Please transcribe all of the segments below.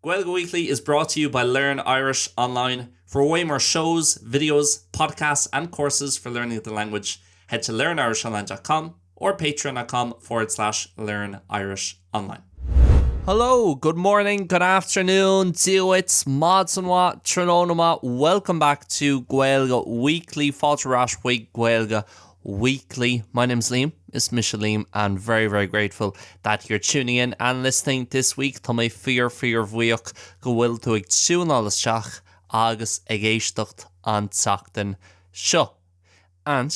Gaeilge Weekly is brought to you by Learn Irish Online. For way more shows, videos, podcasts and courses for learning the language, head to learnirishonline.com or patreon.com forward slash learn Irish online. Hello, good morning, good afternoon, Dia duit, maidin mhaith, tráthnóna maith, welcome back to Gaeilge Weekly, fáilte ar ais chuig Gaeilge Weekly. My name's Liam, is mise Liam and very very grateful that you're tuning in and listening this week. Tá mé fíor fíor bhuíoch go bhfuil tú ag tiúnáil isteach agus ag éisteacht an tseachtain seo. And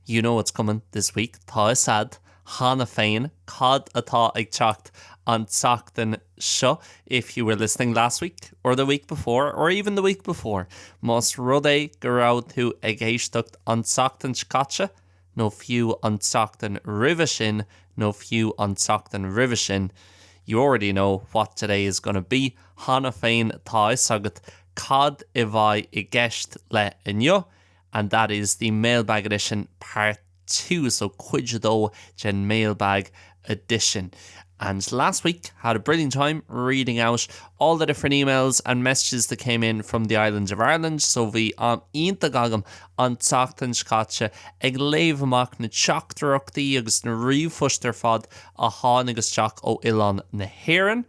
you know what's coming this week, tá fhios a'd cheana féin cad atá ag teacht an tseachtain seo, if you were listening last week or the week before or even the week before, más rud é go raibh tú ag éisteacht an tseachtain seo caite nó fiú an tseachtain roimhe sin nó fiú an tseachtain roimhe sin, you already know what today is gonna be, cheana féin tá fhios agat cad a bheidh i gceist le inniu, and that is the Mailbag Edition Part 2, so cuid a dó den Mailbag Edition. And last week had a brilliant time reading out all the different emails and messages that came in from the island of Ireland, so bhí am iontach agam an tseachtain seo caite ag léamh amach na teachtaireachtaí agus na ríomhphoist ar fad a tháinig isteach ó oileán na hÉireann.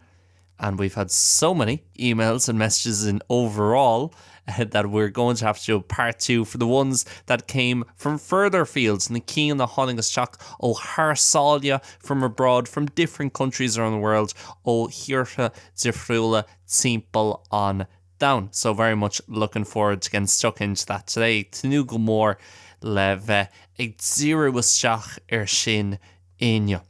And we've had so many emails and messages in overall that we're going to have to do a part 2 for the ones that came from further fields, na cinn a tháinig isteach ó thar sáile, from abroad, from different countries around the world, ó thíortha difriúla timpeall an domhain. So very much looking forward to getting stuck into that today. Tnúth go mór le bheith ag díriú isteach ar sin inniu.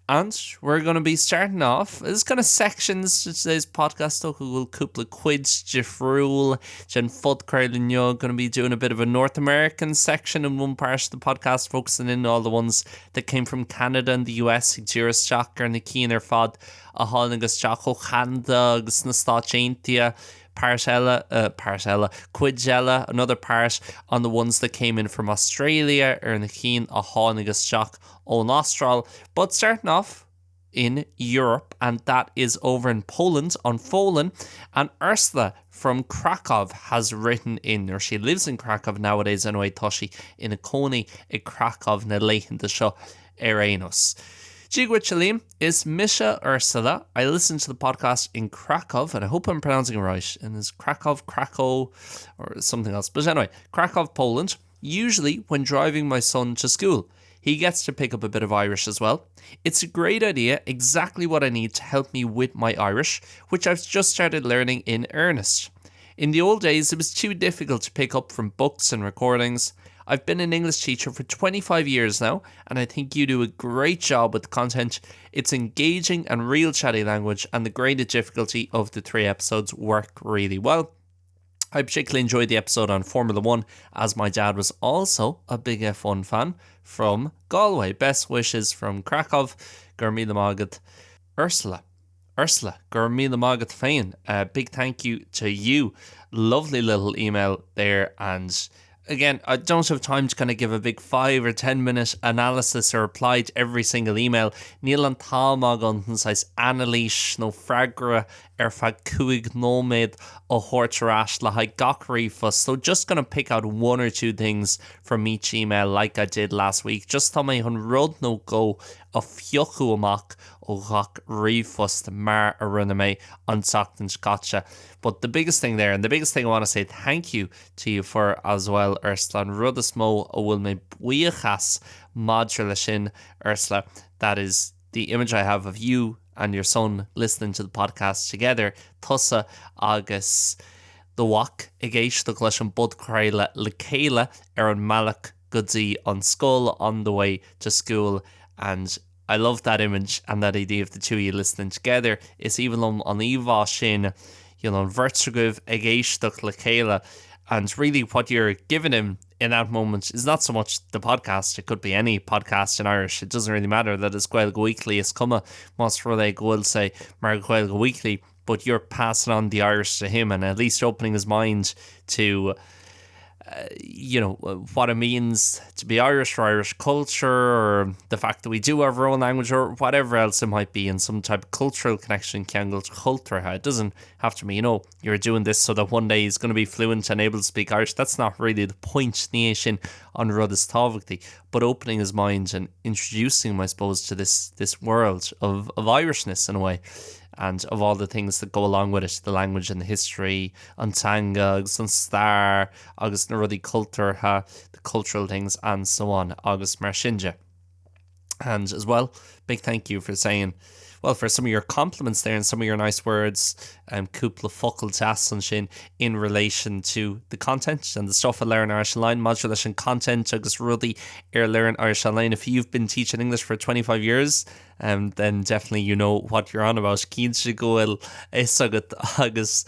And we're gonna be starting off, there's kind of sections to today's podcast go bhfuil cúpla cuid difriúil den phodchraoladh inniu, gonna be doing a bit of a North American section in one part of the podcast, focusing in all the ones that came from Canada and the US, ag díriú isteach ar na cinn ar fad a tháinig isteach ó Cheanada agus na Stáit Aontaithe, Part eile, part eile, cuid eile, another part on the ones that came in from Australia, ar na cinn a tháinig isteach ón Astráil, but starting off in Europe and that is over in Poland, an Pholainn, and Ursula from Krakow has written in, or she lives in Krakow nowadays anyway, tá sí ina cónaí i Krakow na laethanta seo ar aon nós. Dia dhuit a Liam, is mise Ursula, I listen to the podcast in Krakow and I hope I'm pronouncing it right, and is Krakow, Krakow or something else, but anyway, Krakow, Poland, usually when driving my son to school. He gets to pick up a bit of Irish as well. It's a great idea, exactly what I need to help me with my Irish, which I've just started learning in earnest. In the old days, it was too difficult to pick up from books and recordings. I've been an English teacher for 25 years now, and I think you do a great job with the content. It's engaging and real chatty language, and the graded difficulty of the 3 episodes work really well. I particularly enjoyed the episode on Formula 1 as my dad was also a big F1 fan from Galway. Best wishes from Krakow, Go raibh míle maith agat Ursula. Ursula, go raibh míle maith agat féin. A big thank you to you. Lovely little email there and again, I don't have time to kind of give a big 5 or 10 minute analysis or reply to every single email. Níl an t-am agam an saghas anailís nó freagra ar feadh 5 nóiméad a thabhairt ar ais le haghaidh gach ríomhphost. So just gonna pick out one or two things from each email like I did last week. Just tá mé chun rud nó dhó a phiocadh amach ó ghach ríomhphost mar a rinne mé an tseachtain seo caite. But the biggest thing there, and the biggest thing I want to say thank you to you for as well, Ursula, an rud is mó a bhfuil mé buíoch as maidir leis sin, Ursula, that is the image I have of you and your son listening to the podcast together, tusa agus do mhac ag éisteacht leis an bpodchraoladh le chéile ar an mbealach go dtí an scoil, on the way to school and I love that image and that idea of the two of you listening together. Is aoibhinn liom an íomhá sin, you know, an bheirt agaibh ag éisteacht le chéile and really what you're giving him in that moment is not so much the podcast, it could be any podcast in Irish, it doesn't really matter that it's Gaeilge Weekly, is cuma más rud é go bhfuil sé mar Ghaeilge Weekly, but you're passing on the Irish to him and at least opening his mind to. you know, what it means to be Irish or Irish culture or the fact that we do have our own language or whatever else it might be in some type of cultural connection ceangal cultúrtha. It doesn't have to be, you know, you're doing this so that one day he's going to be fluent and able to speak Irish. That's not really the point ní é sin an rud is tábhachtaí, but opening his mind and introducing him, I suppose, to this, this world of, of Irishness in a way and of all the things that go along with it, the language and the history, an teanga agus an stair agus na rudaí cultúrtha, the cultural things and so on agus mar sin de. And as well, big thank you for saying, well, for some of your compliments there and some of your nice words, um, cúpla focal deas ansin in relation to the content and the stuff at Learn Irish Online, maidir leis an content agus rudaí ar Learn Irish Online. If you've been teaching English for 25 years, um, then definitely you know what you're on about. Cinnte go bhfuil fhios agat agus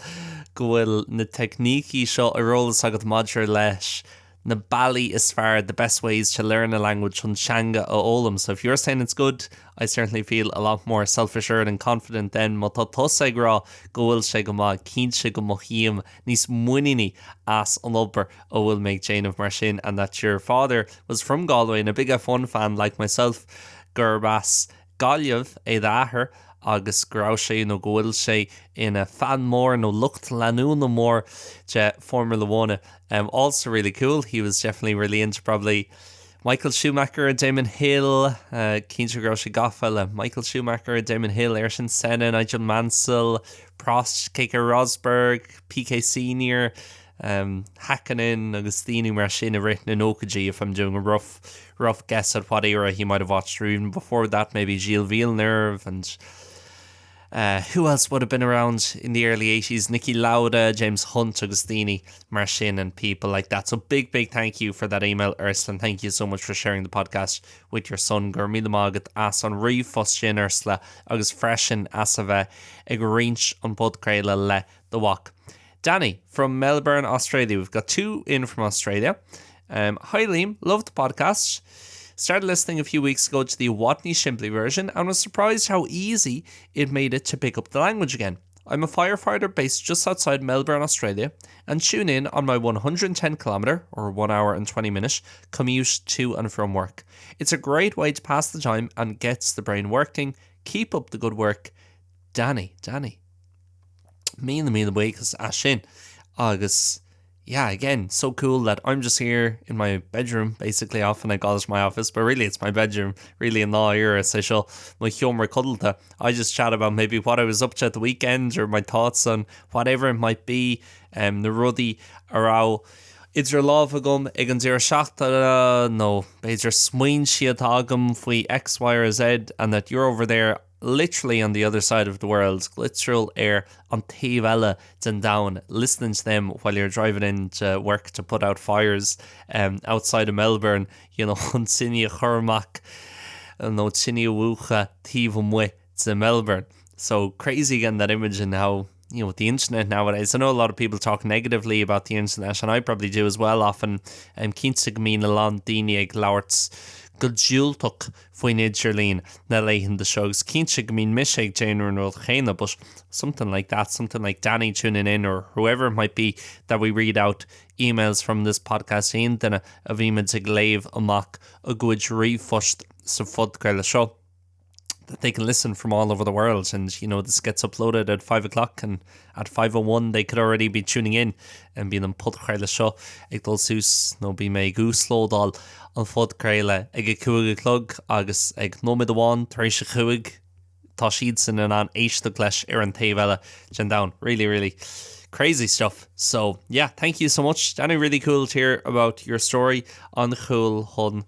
go bhfuil na teicnící seo ar eolas agat maidir leis na bealaí is fearr, the best ways to learn a language chun teanga a fhoghlaim. So if you're saying it's good, I certainly feel a lot more self-assured and confident then. Má tá tusa ag rá go bhfuil sé go maith, cinnte go mothaím níos muiníní as an obair a bhfuil mé ag déanamh mar sin and that your father was from Galway and a big F1 fan like myself, gurb as Gaillimh é d'athair agus go raibh sé nó go bhfuil sé ina fan mór nó lucht leanúna mór de Formula One. Um, also really cool, he was definitely really into probably Michael Schumacher, Damon Hill, uh, cinnte go raibh sé gafa le Michael Schumacher, Damon Hill, Ayrton Senna, Nigel Mansell, Prost, Keke Rosberg, Piquet Senior, um, Häkkinen agus daoine mar sin i rith na nóchaidí if I'm doing a rough rough guess at what era he might have watched or even before that maybe Gilles Villeneuve and uh, who else would have been around in the early 80s Niki Lauda, James Hunt agus daoine mar sin and people like that. So big big thank you for that email Ursula and thank you so much for sharing the podcast with your son Go raibh míle maith agat as an ríomhphost sin Ursula agus freisin as a bheith ag roinnt an podchraoladh le do mhac. Danny from Melbourne, Australia. We've got two in from Australia. Um, hi Liam, love the podcast. Started listening a few weeks ago to the Watney Shimply version and was surprised how easy it made it to pick up the language again. I'm a firefighter based just outside Melbourne, Australia, and tune in on my 110 kilometer or 1 hour and 20 minute commute to and from work. It's a great way to pass the time and gets the brain working. Keep up the good work. Danny, Danny. Míle míle buíochas as sin agus yeah, again, so cool that I'm just here in my bedroom, basically often I call it my office, but really it's my bedroom, really in ndáiríre is é seo mo sheomra codlata. I just chat about maybe what I was up to at the weekend or my thoughts on whatever it might be, um, na rudaí a raibh idir lámha agam ag an deireadh seachtaine nó b'fhéidir smaointe atá agam faoi X, Y or Z and that you're over there literally on the other side of the world, go litriúil ar an taobh eile den domhan, listening to them while you're driving in to work to put out fires um, outside of Melbourne, you know, chun tine a chur amach nó tine a mhúchadh taobh amuigh de Melbourne. So crazy again that image and how you know, with the internet nowadays. I know a lot of people talk negatively about the internet and I probably do as well often. Um, cinnte go mbíonn a lán daoine ag labhairt go diúltach faoin idirlíon na laethanta seo agus cinnte go mbíonn mise ag déanamh an rud chéanna but something like that, something like Danny tuning in or whoever it might be that we read out emails from this podcast aon duine a bhímid ag léamh amach a gcuid ríomhphost sa phodchraoladh seo. that they can listen from all over the world and you know this gets uploaded at 5 o'clock and at 5:01 they could already be tuning in and bíonn an podchraoladh seo ag dul suas nó bíonn mé ag uaslódáil an phodchraoladh ag a 5 a chlog agus ag nóiméad amháin tar éis a 5 tá siadsan in ann éisteacht leis ar an taobh eile den domhan. Really, really crazy stuff. So yeah, thank you so much. Danny, really cool to hear about your story an-cool chun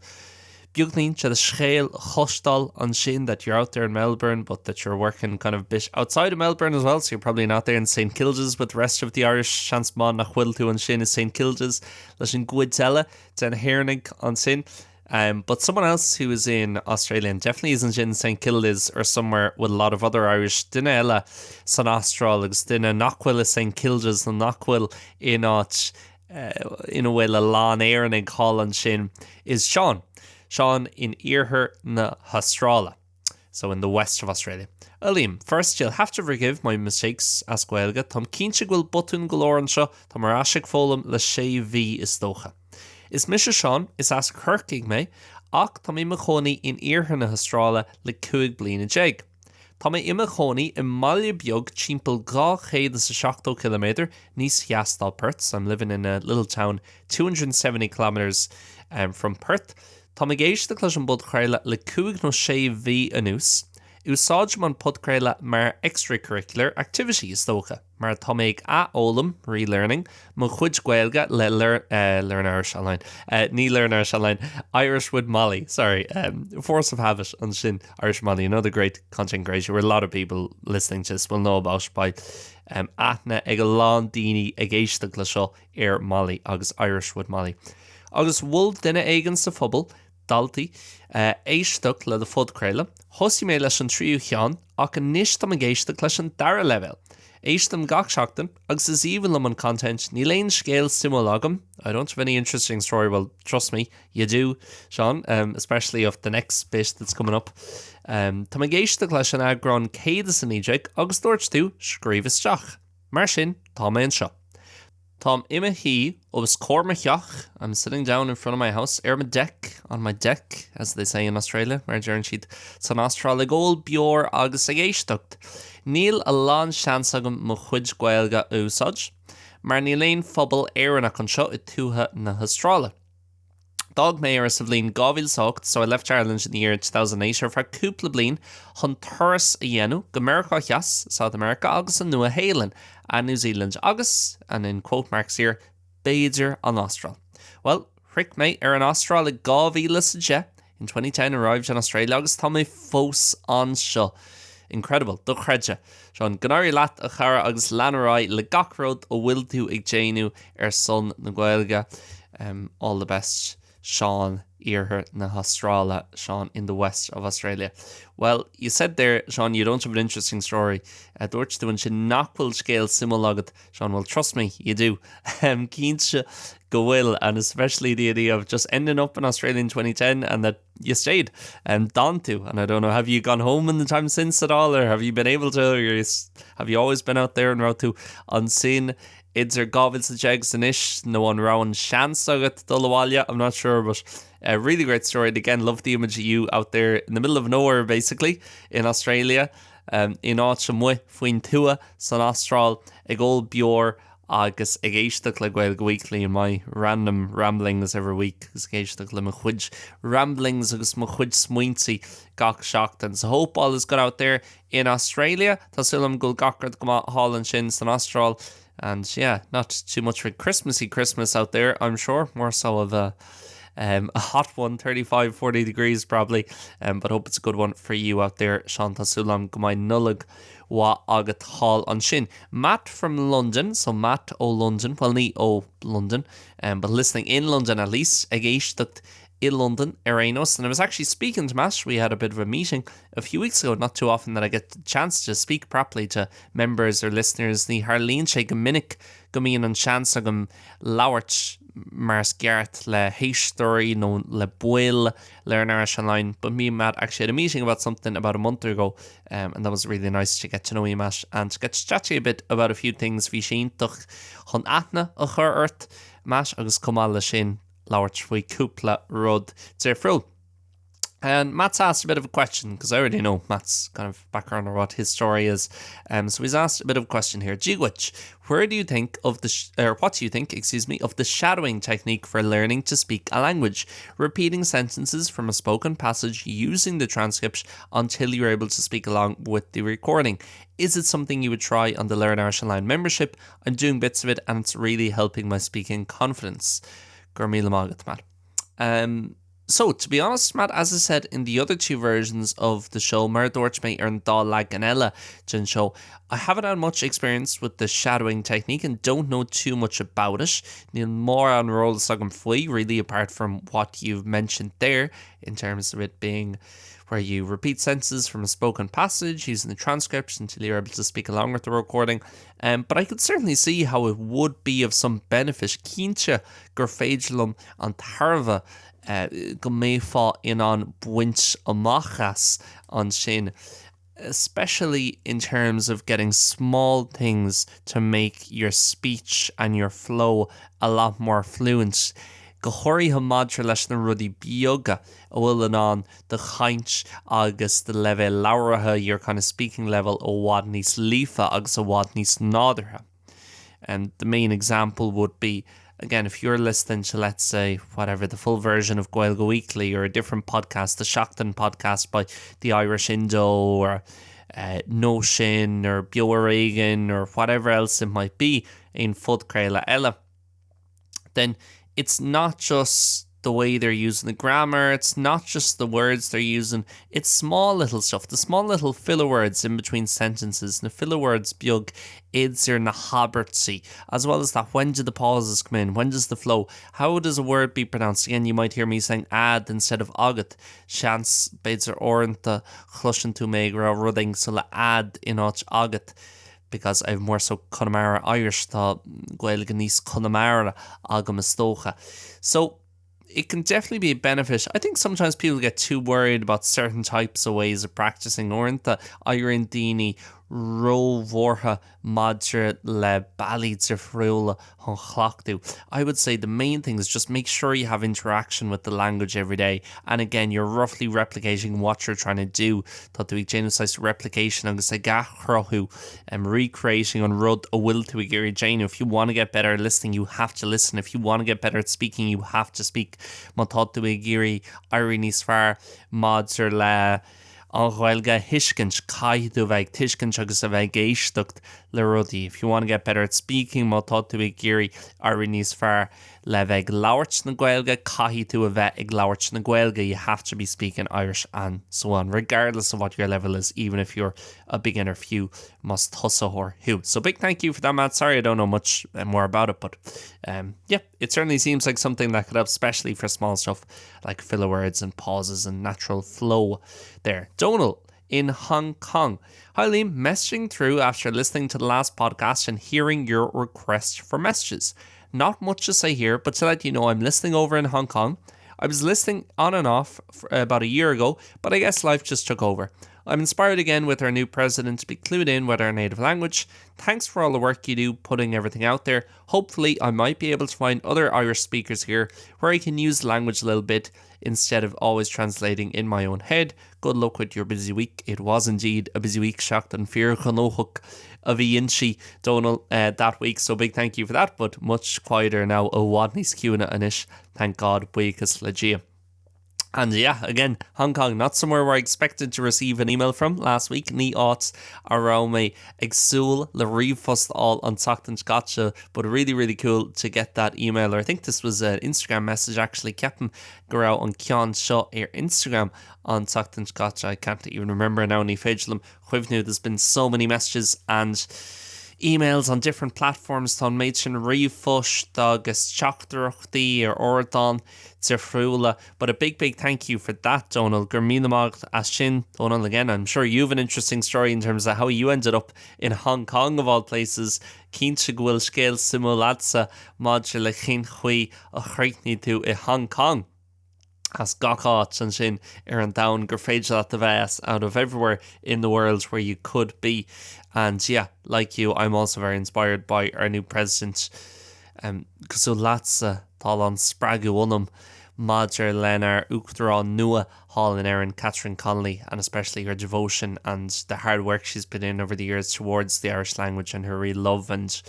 beagán de do scéal a chloisteáil ansin that you're out there in Melbourne but that you're working kind of bit outside of Melbourne as well so you're probably not there in St Kilda's with the rest of the Irish seans maith nach bhfuil tú ansin i St Kilda's leis an gcuid eile de na hÉireannaigh ansin. Um, but someone else who is in Australia and definitely isn't in St Kilda's or somewhere with a lot of other Irish duine eile san Astráil agus duine nach bhfuil i St Kilda's nó nach bhfuil in áit ina bhfuil a lán Éireannaigh thall ansin is Seán. Seán in iarthar na hAstráile. So in the west of Australia. A Liam, first you'll have to forgive my mistakes as Gaeilge, táim cinnte go bhfuil botúin go leor anseo, táim ar ais ag foghlaim le sé mhí is dócha. Is mise Seán, is as Corcaigh mé, ach tá mé i mo chónaí in iarthar na hAstráile le 15 bliana. Tá mé i mo chónaí i mbaile beag timpeall 270 km níos theas ná Perth, so I'm living in a little town 270 kilometres um, from Perth. Táim ag éisteacht leis an bpodchraoladh le cúig nó sé mhí anuas. Úsáidim an podchraoladh mar extracurricular activity, is dócha, mar tá mé ag athfhoghlaim, relearning, mo chuid Gaeilge le Learn Irish Online, ní Learn Irish Online, Irish with Molly, sorry, force of habit ansin, Irish Molly, another great content creator where a lot of people listening to this will know about by aithne ag a lán daoine ag éisteacht le seo ar Molly agus Irish with Molly. Agus mhol duine éigin sa phobal, daltaí, éisteacht le do phodchraoladh. Thosaigh mé leis an tríú cheann ach anois táim ag éisteacht leis an dara leibhéal. Éistim gach seachtain agus is aoibhinn liom an content, níl aon scéal suimiúil agam, I don't have any interesting story, well trust me, you do, Seán, especially of the next bit that's coming up. Táim ag éisteacht leis an eagrán 119 agus dúirt tú, scríobh isteach. Mar sin, tá mé anseo. Táim i mo shuí os comhair mo theach, I'm sitting down in front of my house, ar mo deck, on my deck, as they say in Australia, mar a deireann siad san Astráil, ag ól beoir agus ag éisteacht. Níl a lán seans agam mo chuid Gaeilge a úsáid, mar níl aon phobal Éireannach anseo i tuaithe na hAstráile. D'fhág mé Éire sa bhliain 2008, so I left Ireland in the year 2008, ar feadh cúpla bliain chun turas a dhéanamh go Meiriceá Theas, South America, agus an Nua-Shéalainn, and New Zealand, agus, and in quote marks here, b'fhéidir an Astráil. Bhuel, shroich mé ar an Astráil i 2010, in 2010 arrived in Australia, agus tá mé fós anseo. Incredible, dochreidte. Seán, go n-éirí leat a chara agus lean ar aghaidh le gach rud a bhfuil tú ag déanamh ar son na Gaeilge. All the best Seán, Iarthar na hAstráile, Seán in the west of Australia. Well, you said there, Seán, you don't have an interesting story. Dúirt tú ansin nach bhfuil scéal suimiúil agat, Seán. Well, trust me, you do. Cinnte go bhfuil, and especially the idea of just ending up in Australia in 2010 and that you stayed and d'fhan tú and I don't know have you gone home in the time since at all or have you been able to or have you always been out there an raibh tú ansin idir 2010 agus anois nó an raibh an seans agat dul abhaile I'm not sure but a really great story and again love the image of you out there in the middle of nowhere basically in Australia um, in áit amuigh faoin tuath san Astráil ag ól beoir agus ag éisteacht le Gaeilge Weekly and my random ramblings every week agus ag éisteacht le mo chuid ramblings agus mo chuid smaointe gach seachtain. So hope all is good out there in Australia. Tá súil agam go bhfuil gach rud go maith thall ansin san Astráil and yeah, not too much for Christmassy Christmas out there, I'm sure, more so of a um, a hot one, 35, 40 degrees probably, um, but hope it's a good one for you out there. Seán tá súil agam go mbeidh Nollaig mhaith agat thall ansin. Matt from London, so Matt ó Londain, bhuel ní ó Londain, um, but listening in London at least, ag éisteacht i Londain ar aon nós. And I was actually speaking to Matt, we had a bit of a meeting a few weeks ago, not too often that I get the chance to speak properly to members or listeners, ní tharlaíonn sé go minic go mbíonn an seans agam labhairt mar is ceart le héisteoirí nó le baill Learn Irish Online, but me and Matt actually had a meeting about something about a month ago um, and that was really nice to get to know you Matt and to get to chat to you a bit about a few things bhí sé iontach chun aithne a chur ort Matt agus chomh maith leis sin labhairt faoi cúpla rud difriúil. And Matt's asked a bit of a question because I already know Matt's kind of background or what his story is. Um, so he's asked a bit of a question here. Dia dhuit, where do you think of the or what do you think, excuse me, of the shadowing technique for learning to speak a language, repeating sentences from a spoken passage using the transcript until you're able to speak along with the recording? Is it something you would try on the Learn Irish Online membership? I'm doing bits of it and it's really helping my speaking confidence. Go raibh míle maith agat, Matt. Um, So, to be honest, Matt, as I said in the other two versions of the show, mar a dúirt mé ar an dá leagan eile den seó, I haven't had much experience with the shadowing technique and don't know too much about it. Níl mórán eolas agam faoi, really, apart from what you've mentioned there in terms of it being, Where you repeat sentences from a spoken passage using the transcripts until you're able to speak along with the recording. Um, but I could certainly see how it would be of some benefit cinnte gur féidir liom an tairbhe uh, go mbeifeá in ann baint amach as ansin. Especially in terms of getting small things to make your speech and your flow a lot more fluent. Go háirithe maidir leis na rudaí beaga a bhfuil in ann do chaint agus do leibhéal labhartha, your kind of speaking level, i bhfad níos líofa agus i bhfad níos nádúrtha. And the main example would be, again, if you're listening to, let's say, whatever, the full version of Gaeilge Weekly or a different podcast, the Seachtain podcast by the Irish Indo or uh, Nó Sin or Beo Ar Éigean or whatever else it might be aon phodchraoladh eile, then it's not just the way they're using the grammar, it's not just the words they're using, it's small little stuff, the small little filler words in between sentences, na filler words beag idir na habairtí, as well as that when do the pauses come in, when does the flow, how does a word be pronounced? Again, you might hear me saying ad instead of agat, seans b'fhéidir uaireanta cloiseann tú mé ag rá rud éigin cosúil le ad in áit agat. because I've more so Connemara Irish tá Gaeilge níos Conamara agam is dócha. So it can definitely be a benefit. I think sometimes people get too worried about certain types of ways of practicing uaireanta éiríonn daoine róbhuartha maidir le bealaí difriúla chun cleachtadh. I would say the main thing is just make sure you have interaction with the language every day and again you're roughly replicating what you're trying to do. Tá tú ag déanamh saghas replication agus ag athchruthú um, recreating an rud a bhfuil tú ag iarraidh déanamh. If you want to get better at listening, you have to listen. If you want to get better at speaking, you have to speak. Má tá tú ag iarraidh éirí níos fearr maidir le an Ghaeilge a thuiscint, caithfidh tú a bheith ag tuiscint agus a bheith ag éisteacht le rudaí. If you want to get better at speaking, má tá tú ag iarraidh éirí níos fearr le bheith ag labhairt na Gaeilge, caithfidh tú a bheith ag labhairt na Gaeilge, you have to be speaking Irish and so on, regardless of what your level is, even if you're a beginner fiú más tosaitheoir thú. So big thank you for that, Matt. Sorry I don't know much eh, more about it, but um, yeah, it certainly seems like something that could help, especially for small stuff like filler words and pauses and natural flow there. Donal in Hong Kong. Hi Liam, messaging through after listening to the last podcast and hearing your request for messages. Not much to say here, but to let you know I'm listening over in Hong Kong. I was listening on and off for about a year ago, but I guess life just took over. I'm inspired again with our new president to be clued in with our native language. Thanks for all the work you do putting everything out there. Hopefully, I might be able to find other Irish speakers here where I can use the language a little bit instead of always translating in my own head. Good luck with your busy week. It was indeed a busy week seachtain fíorghnóthach a bhí inti Donal uh, that week, so big thank you for that, but much quieter now i bhfad níos ciúine anois, thank God buíochas le Dia. And yeah, again, Hong Kong, not somewhere where I expected to receive an email from last week, ní áit a raibh mé ag súil le ríomhphost a fháil an tseachtain seo caite, but really really cool to get that email, or I think this was an Instagram message actually, ceapaim go raibh an ceann seo ar Instagram an tseachtain seo caite, I can't even remember now, ní féidir liom cuimhniú, there's been so many messages and emails on different platforms, tá an méid sin ríomhphost agus teachtaireachtaí ar ardáin difriúla. But a big big thank you for that Donal, go raibh míle maith agat as sin Donal again I'm sure you've an interesting story in terms of how you ended up in Hong Kong of all places cinnte go bhfuil scéal suimiúil agatsa maidir le cén chaoi a chríochnaigh tú i Hong Kong as gach áit ansin ar an domhan gur féidir leat a bheith as out of everywhere in the world where you could be and yeah like you I'm also very inspired by our new president um, cosúil leatsa tá a lán spreagadh ionam maidir lenár uachtarán nua thall in Éirinn, Catherine Connolly, and especially her devotion and the hard work she's put in over the years towards the Irish language and her real love and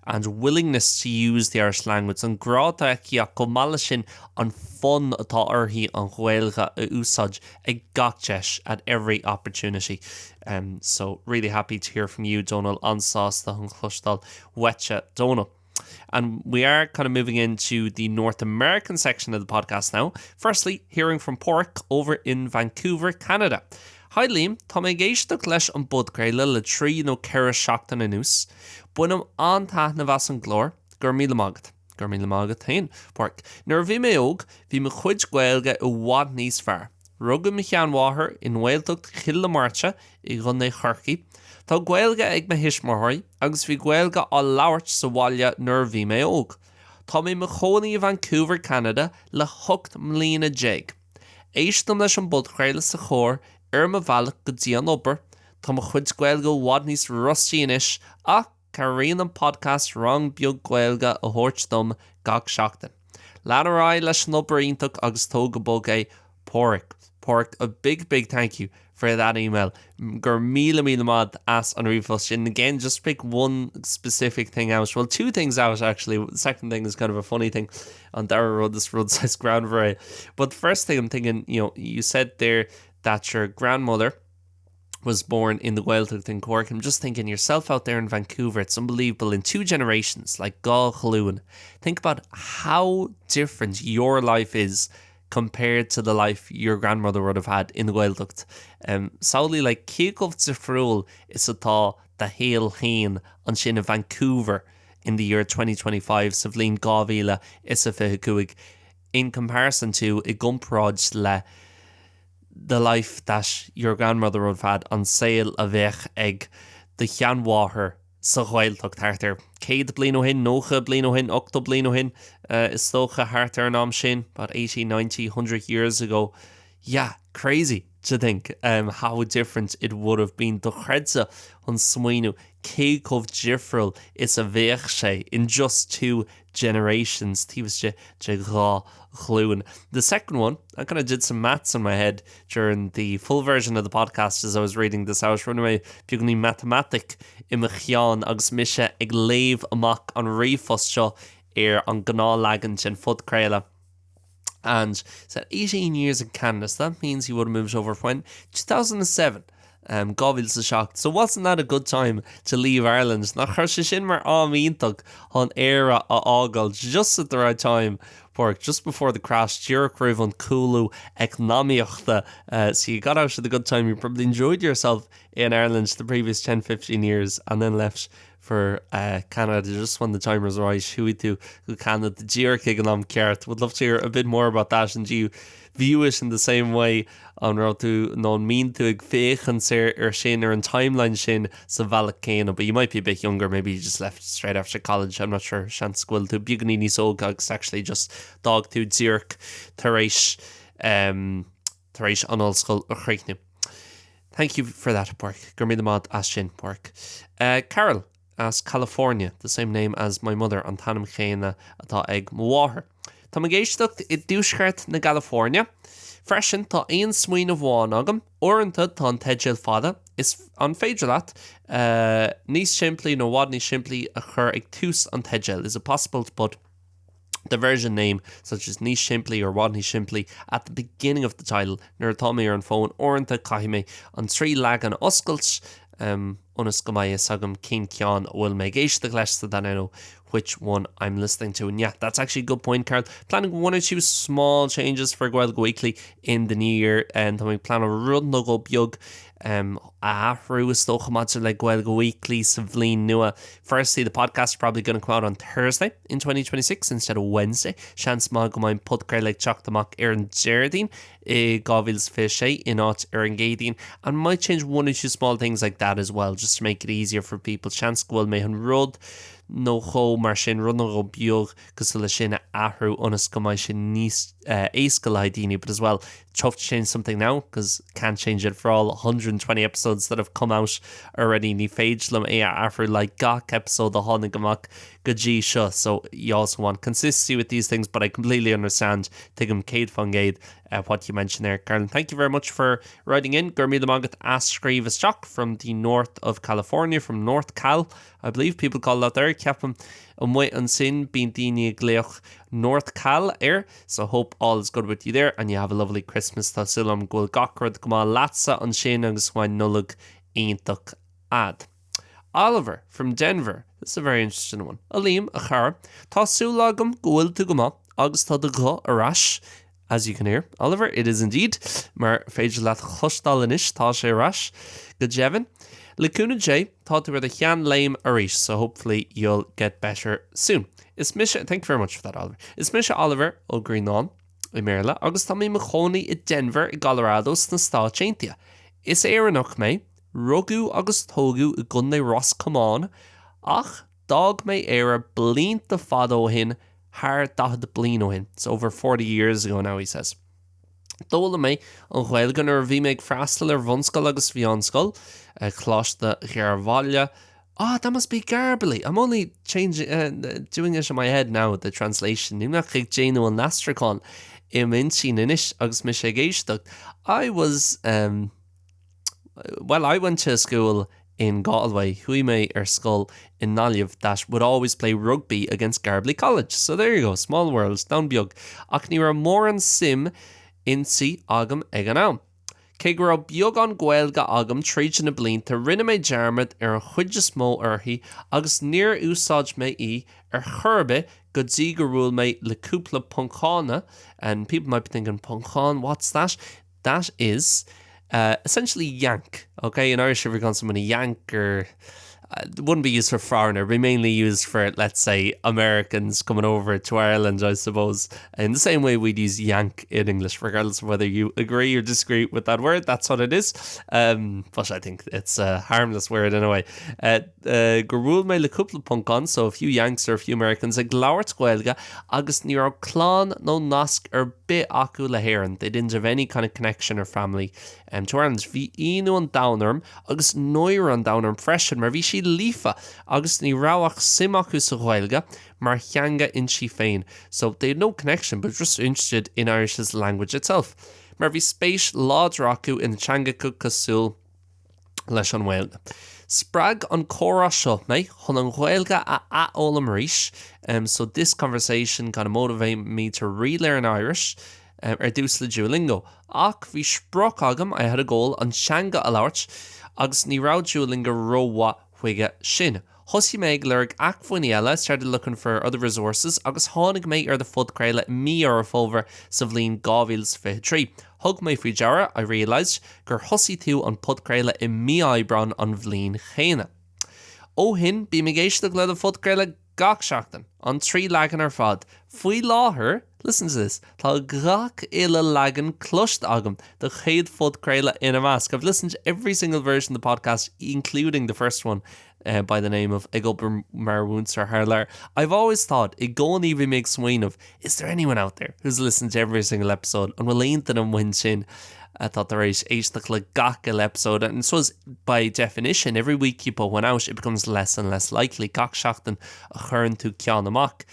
and willingness to use the Irish language, an grá atá aici ach chomh maith leis sin an fonn atá uirthi an Ghaeilge a úsáid ag gach deis, at every opportunity. Um, so really happy to hear from you, Donal, an-sásta chun cloisteáil uaitse, Donal. And we are kind of moving into the North American section of the podcast now. Firstly, hearing from Pork over in Vancouver, Canada. Hi Liam, Tá mé ag éisteacht leis an bpodchraoladh le 3 nó 4 seachtain anuas. Bainim an-taitneamh as an gclár, go raibh míle maith agat. Go raibh míle maith agat féin, Pork. Nuair a bhí mé óg, bhí mo chuid Gaeilge i bhfad níos fearr. Rugadh mo sheanmháthair i nGaeltacht Chill na Martra i gContae Chorcaí. Tá Gaeilge ag mo thuismitheoirí agus bhí Gaeilge á labhairt sa bhaile nuair a bhí mé óg. Tá mé i mo chónaí i Vancouver, Ceanada le 18 mbliana. Éistim leis an bpodchraoladh sa charr ar mo bhealach go dtí an obair. Tá mo chuid Gaeilge i bhfad níos rusty anois ach cabhraíonn an podcast rang beag Gaeilge a thabhairt dom gach seachtain. Lean ar aghaidh leis an obair iontach agus tóg go bog é, Páraic. Páraic, a big big thank you for that email. Go raibh míle míle maith as an ríomhphost sin. Again, just pick one specific thing out. Well, two things out actually. The second thing is kind of a funny thing. An dara rud is rud saghas greannmhar é. But the first thing I'm thinking, you know, you said there that your grandmother was born in the Gaeltacht in Cork. I'm just thinking yourself out there in Vancouver, it's unbelievable in two generations, like dhá ghlúin. Think about how different your life is compared to the life your grandmother would have had in the Gaeltacht. Um, samhlaigh like cé chomh difriúil is atá do shaol féin ansin i Vancouver in the year 2025 sa bhliain 2025 in comparison to i gcomparáid le the life that your grandmother would have had, an saol a bheadh ag do sheanmháthair sa Ghaeltacht thart ar 100 bliain ó shin, 90 bliain ó shin, 80 bliain ó shin, is dócha thart ar an am sin, about 80, 90, 100 years ago. Yeah, crazy to think um, how different it would have been dochreidte chun smaoineamh cé chomh difriúil is a bheadh sé in just two generations taobh istigh de dhá ghlúin. The second one, I kind of did some maths in my head during the full version of the podcast as I was reading this out. Rinne mé beagáinín matamaitic i mo cheann agus mise ag léamh amach an ríomhphost seo ar an ngnáthleagan den phodchraoladh. And said 18 years in Canada, so that means he would have moved over when? 2007. Um, 2007. So wasn't that a good time to leave Ireland? Nach raibh sé sin mar am iontach chun Éire a fhágáil just at the right time Pádraic, just before the crash, díreach roimh an cúlú eacnamaíochta. Uh, so you got out at the good time, you probably enjoyed yourself in Ireland the previous 10, 15 years and then left for uh, Canada just when the time was right. Chuaigh tú go Ceanada díreach ag an am ceart. Would love to hear a bit more about that and do you view it in the same way an raibh tú nó an mbíonn tú ag féachaint ar ar sin ar an timeline sin sa bhealach céanna, but you might be a bit younger, maybe you just left straight after college, I'm not sure, seans go bhfuil tú beagáinín níos óige agus actually just d'fhág tú díreach tar éis um, tar éis an ollscoil a chríochnú. Thank you for that, Pádraic. Go raibh míle maith as sin, Pádraic. Uh, Carol as California, the same name as my mother, an t-ainm chéanna atá ag mo mháthair. Tá mé ag éisteacht i dtuaisceart na gCalifornia. Freisin tá aon smaoineamh amháin agam, uaireanta tá an teideal fada, is an féidir leat uh, níos simplí nó i bhfad níos simplí a chur ag tús an teideal. Is it possible to put the version name such as níos simplí or i bhfad níos simplí at the beginning of the title nuair atá mé ar an bhfón uaireanta caithfidh mé an trí leagan a oscailt um, ionas go mbeidh fhios agam cén ceann a bhfuil mé ag éisteacht leis so that I know which one I'm listening to. And yeah, that's actually a good point, Carl. Planning one or two small changes for Gaeilge Weekly in the new year and tá mé ag pleanáil rud nó dhó beag um, a athrú is dócha maidir le Gaeilge Weekly sa bhliain nua. Firstly, the podcast is probably going to come out on Thursday in 2026 instead of Wednesday. Seans maith go mbeidh an podchraoladh ag teacht amach ar an Déardaoin i 2026 in áit ar an gCéadaoin and might change one or two small things like that as well just to make it easier for people. Seans go bhfuil mé chun rud nó dhó mar sin rud nó dhó beag cosúil leis sin a athrú ionas go mbeidh sé níos uh, éasca le haghaidh daoine, but as well tough to change something now because can't change it for all 120 episodes that have come out already ní féidir liom é a athrú le gach episode a tháinig amach go dtí seo so you also want consistency with these things but I completely understand tuigim 100% uh, what you mentioned there Carolyn thank you very much for writing in Go raibh míle maith agat as scríobh isteach from the north of California from North Cal I believe people call that there ceapaim amuigh ansin bíonn daoine ag glaoch North Cal air So hope all is good with you there and you have a lovely Christmas Tá súil agam go bhfuil gach rud go maith leatsa ansin agus go mbeidh Nollaig iontach agat. Oliver from Denver. This is a very interesting one. A Liam, a chara, tá súil agam go bhfuil tú go maith agus tá do ghuth ar ais. As you can hear, Oliver, it is indeed, mar féidir leat cloisteáil anois, tá sé ar ais. Go deimhin. Le cúnamh Dé, tá tú ar do sheanléim arís, so hopefully you'll get better soon. Is mise, thank you very much for that, Oliver. Is mise Oliver Ó Grianáin. i mBéarla, agus tá mé i mo chónaí i Denver i gColorado sna Stáit Aontaithe. Is Éireannach mé, rugadh agus tógadh i gContae Ros Comáin, ach d'fhág mé Éire blianta fada ó shin, thar 40 bliain ó shin, it's over 40 years ago now, he says. D'fhoghlaim mé an Ghaeilge nuair a bhí mé ag freastal ar bhunscoil agus mheánscoil, Coláiste Ghairbhile. Ah, that must be Garbally! I'm only changing, uh, doing it in my head now, the translation. Níl mé ach ag déanamh an aistriúcháin i m'intinn anois agus mise ag éisteacht. I was, um, well, I went to school in Galway, chuaigh mé ar scoil i nGaillimh that would always play rugby against Garbally College. So there you go, small world, domhan beag. Ach ní raibh mórán suim inti agam ag an am. Cé go raibh beagán Gaeilge agam tríd na blianta, rinne mé dearmad ar an chuid is mó uirthi agus níor úsáid mé í ar chor ar bith go dtí gur bhuail mé le cúpla Poncán, and people might be thinking Poncán, what's that? That is uh, essentially yank, okay? In Irish if you call someone a yank or uh, wouldn't be used for foreigner, be mainly used for, let's say, Americans coming over to Ireland, I suppose. In the same way we'd use yank in English, regardless of whether you agree or disagree with that word, that's what it is. Um, but I think it's a harmless word in a way. Uh, uh, gur bhuail mé le cúpla Poncán, so a few Yanks or a few Americans ag labhairt Gaeilge agus ní raibh clann nó nasc ar bith acu le hÉirinn, they didn't have any kind of connection or family um, to Ireland. Bhí ionadh an domhain orm agus náire an domhain orm freisin mar bhí siad líofa agus ní raibh ach suim acu sa Ghaeilge mar theanga inti féin, so they had no connection but just interested in Irish as a language itself. Mar bhí spéis láidir acu ina teangacha cosúil leis an nGaeilge. Spreag an comhrá seo mé chun an Ghaeilge a athfhoghlaim arís, um, so this conversation kind of motivated me to relearn Irish um, ar dtús le Duolingo. Ach bhí sprioc agam, I had a goal, an teanga a labhairt, agus ní raibh Duolingo rómhaith chuige sin. Thosaigh mé ag lorg acmhainní eile, started looking for other resources, agus tháinig mé ar do phodchraoladh i mí Dheireadh Fómhair sa bhliain 2023. Thug mé faoi deara, I realised, gur thosaigh tú an podchraoladh i mí Aibreáin an bhliain chéanna. Ó shin, bím ag éisteacht le do phodchraoladh gach seachtain, an trí leagan ar fad. Faoi láthair, listen to this, tá gach uile leagan cloiste agam, do chéad phodchraoladh ina measc. I've listened to every single version of the podcast, including the first one uh, by the name of Ag obair mar mhúinteoir thar lear. I've always thought, i gcónaí bhí mé ag smaoineamh, is there anyone out there who's listened to every single episode? An bhfuil aon duine amuigh ansin atá tar éis éisteacht le gach uile episode? And so by definition, every week you put one out, it becomes less and less likely. Gach seachtain a chuireann tú ceann amach.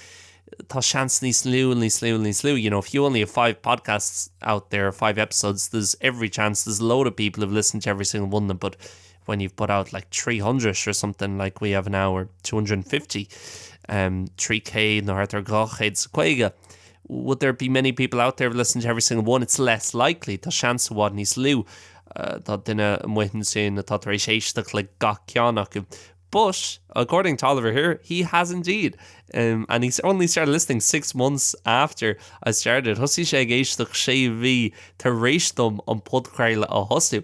Tá seans níos lú, níos lú, níos lú. You know, if you only have five podcasts out there, five episodes, there's every chance there's a load of people who've listened to every single one of them, but when you've put out like 300 or something like we have now or 250 um, 3k nó thart ar 250 would there be many people out there who listen to every single one? It's less likely Tá seans i bhfad níos lú uh, tá duine amuigh ansin atá tar éis éisteacht le gach ceann acu. But according to Oliver here, he has indeed. Um, and he's only started listening six months after I started. Thosaigh sé ag éisteacht sé mhí tar éis dom an podchraoladh a thosú.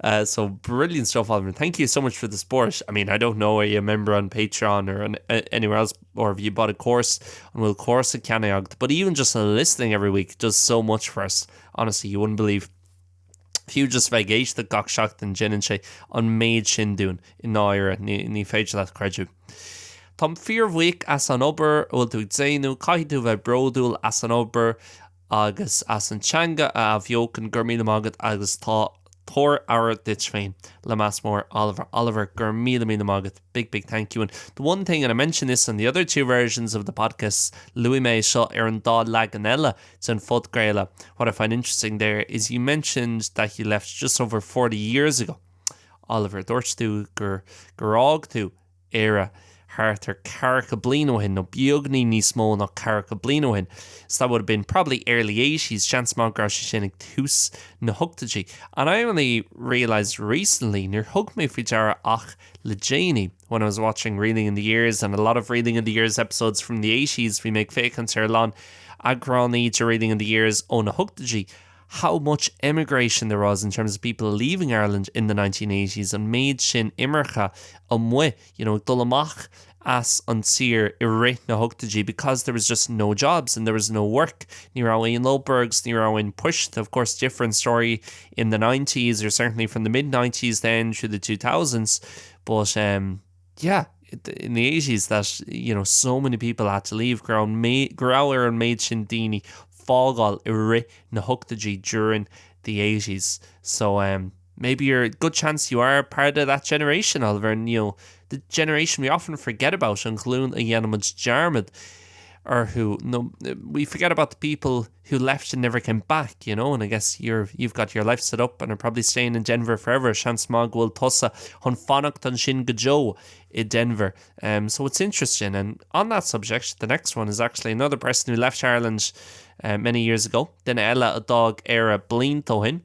Uh, so brilliant stuff, Oliver. Thank you so much for the support. I mean, I don't know, are you a member on Patreon or on, uh, anywhere else, or have you bought a course an bhfuil cúrsa ceannaithe agat? But even just listening every week does so much for us. Honestly, you wouldn't believe. Fiú just bheith ag éisteacht gach seachtain déanann sé an méid sin dúinn, i ndáiríre, ní féidir leat creidiúint. Táim fíorbhuíoch as an obair a bhfuil tú ag déanamh, caithfidh tú bheith bródúil as an obair agus as an teanga a athbheochan, go raibh míle maith agat agus tá tabhair aire duit féin. Le meas mór, Oliver. Oliver, go raibh míle míle maith agat. Big, big thank you. And the one thing, and I mentioned this on the other two versions of the podcast, luaigh mé seo ar an dá leagan eile den phodchraoladh. What I find interesting there is you mentioned that you left just over 40 years ago. Oliver, dúirt tú gur gur fhág tú Éire thart ar ceathracha bliain ó shin, nó beagní níos mó ná ceathracha bliain ó shin. So that would have been probably early 80s, seans maith go raibh sé sin ag tús na hochtóidí. And I only realised recently, níor thug mé faoi deara ach le déanaí, when I was watching Reeling in the Years and a lot of Reeling in the Years episodes from the 80s, bhí mé ag féachaint ar a lán eagránaí de Reeling in the Years ó na hochtóidí, how much emigration there was in terms of people leaving Ireland in the 1980s, an méid sin imirce amuigh, you know, ag dul amach as an tír i rith na hochtóidí because there was just no jobs and there was no work. Ní raibh aon obair agus ní raibh aon poist. Of course different story in the nineties or certainly from the mid nineties then through the 2000s but um yeah in the eighties that you know so many people had to leave go raibh go raibh ar an méid sin daoine fágáil i rith na hochtóidí during the eighties so um maybe you're good chance you are part of that generation Oliver and you know the generation we often forget about an ghlúin a dhéanaimid dearmad orthu no we forget about the people who left and never came back you know and I guess you're you've got your life set up and are probably staying in Denver forever seans maith go bhfuil tusa chun fanacht ansin go deo i Denver um so it's interesting and on that subject the next one is actually another person who left Ireland uh, many years ago duine eile a d'fhág Éire blianta ó shin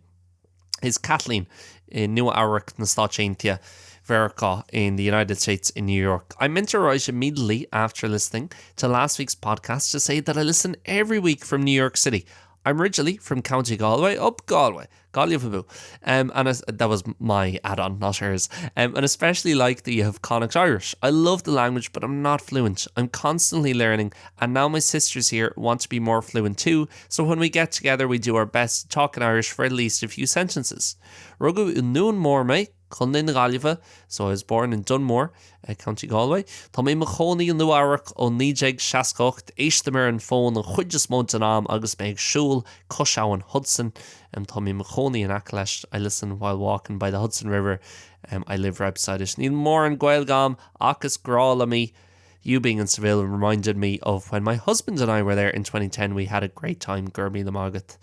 is Kathleen i Nua Eabhrac na Stáit Aontaithe Mheiriceá in the United States in New York. I meant to write immediately after listening to last week's podcast to say that I listen every week from New York City. I'm originally from County Galway up Galway. Gaillimh abú. Um, and as, that was my add-on, not hers. Um, and especially like that you have Connacht Irish. I love the language, but I'm not fluent. I'm constantly learning, and now my sisters here want to be more fluent too, so when we get together we do our best to talk in Irish for at least a few sentences. Rugadh i nDún Mór mé, Contae na Gaillimhe, so I was born in Dunmore, uh, County Galway. Tá mé i mo chónaí i Nua-Eabhrac ó 1968, éistim ar an bhfón an chuid is mó den am agus mé ag siúl cois abhann Hudson. Um, tá mé i mo chónaí in aice leis, I listen while walking by the Hudson River. Um, I live right beside it. Níl mórán Gaeilge agam ach is grá liom í. You being in Seville reminded me of when my husband and I were there in 2010 we had a great time go raibh míle maith agat.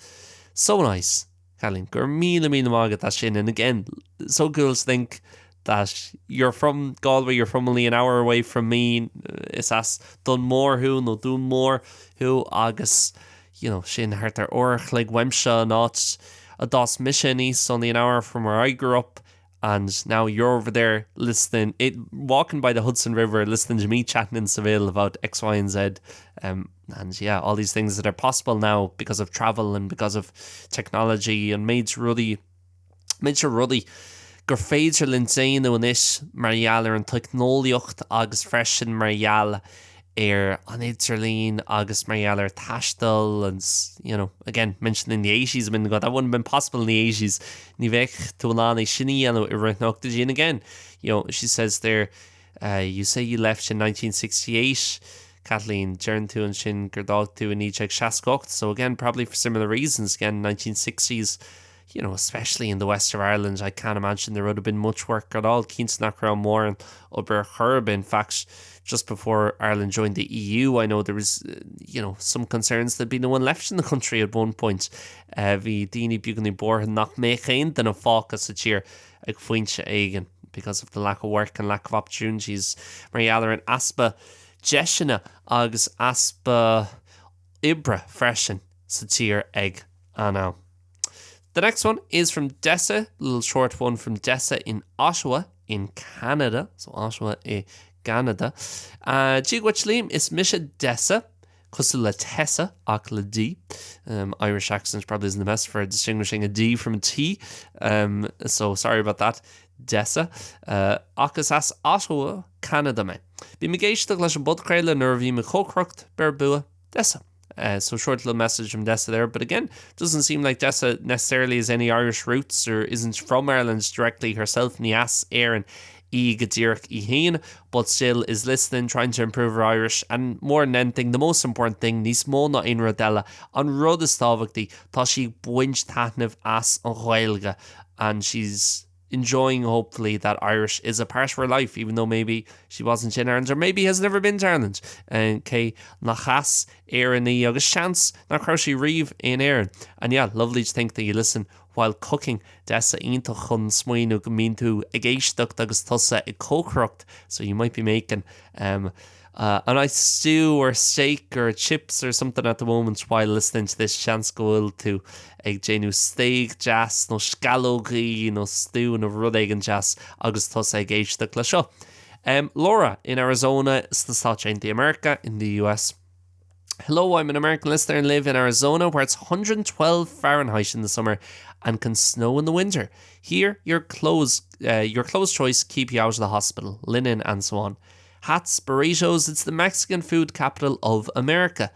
So nice. Kathleen, go raibh míle míle maith agat as sin and again so cool to think that you're from Galway, you're from only an hour away from me, is as Dún Mór thú nó Dún Mór thú agus you know sin thart ar uair a chloig uaimse an áit a d'fhás mise aníos only an hour from where I grew up and now you're over there listening it walking by the Hudson River listening to me chatting in Seville about X, Y and Z um, and yeah all these things that are possible now because of travel and because of technology and méid rudaí méid seo rudaí gur féidir linn déanamh anois mar gheall ar an teicneolaíocht agus freisin mar gheall ar an idirlíon agus mar gheall ar taisteal and you know again mentioning the 80s a minute ago that wouldn't have been possible in the 80s ní bheadh tú in ann é sin a dhéanamh i rith na hochtóidí and again you know she says there uh, you say you left in 1968 Kathleen deireann tú ansin gur d'fhág tú i 1968 so again probably for similar reasons again 1960s you know, especially in the west of Ireland, I can't imagine there would have been much work at all. Cinnte nach raibh mórán obair chor ar bith. In fact, just before Ireland joined the EU, I know there was, uh, you know, some concerns there'd be no one left in the country at one point. Uh, bhí daoine beagáinín buartha nach mbeadh aon duine fágtha sa tír ag pointe éigin because of the lack of work and lack of opportunities mar gheall ar an easpa deiseanna agus easpa oibre freisin sa tír ag an am. The next one is from Dessa, little short one from Dessa in Oshawa in Canada, so Oshawa i gCeanada. Uh, Dia dhuit Liam, is mise Dessa, cosúil le Tessa ach le D. Um, Irish accent probably isn't the best for distinguishing a D from a T, um, so sorry about that. Dessa. Uh, ach is as Ottawa, Canada mé. Bím ag éisteacht leis an bpodchraoladh nuair a bhím ag cócaireacht, beir bua, Dessa. Uh, so short little message from Dessa there, but again, doesn't seem like Dessa necessarily has any Irish roots or isn't from Ireland directly herself ní as Éirinn í go díreach í féin, but still is listening, trying to improve her Irish and more than anything, the most important thing, níos mó ná aon rud eile, an rud is tábhachtaí, tá sí ag baint taitneamh as an Ghaeilge and she's enjoying hopefully that Irish is a part of her life even though maybe she wasn't in Ireland or maybe has never been to Ireland and cé nach as Éirinn í agus seans nach raibh sí riamh in Éirinn. And yeah, lovely to think that you listen while cooking Dessa iontach chun smaoineamh go mbíonn tú ag éisteacht agus tusa ag cócaireacht so you might be making um, uh, a nice stew or steak or chips or something at the moment while listening to this seans go bhfuil tú ag déanamh stéig deas nó sceallógaí nó stew nó rud éigin deas agus tusa ag éisteacht le seo. Um, Laura in Arizona sna Stáit Aontaithe Meiriceá in the US. Hello, I'm an American listener and live in Arizona where it's 112 Fahrenheit in the summer and can snow in the winter. Here, your clothes, uh, your clothes choice keep you out of the hospital, linen and so on. Hats, burritos, it's the Mexican food capital of America.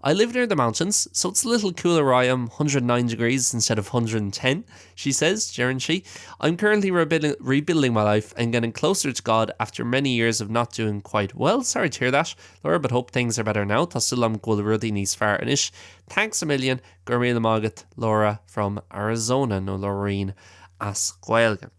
I live near the mountains, so it's a little cooler where I am 109 degrees instead of 110, she says, deireann sí. I'm currently rebuilding, rebuilding my life and getting closer to God after many years of not doing quite well. Sorry to hear that, Laura, but hope things are better now. Tá súil agam go bhfuil rudaí níos fearr anois. Thanks a million, go raibh míle maith agat, Laura from Arizona nó Laureen as Gaeilge.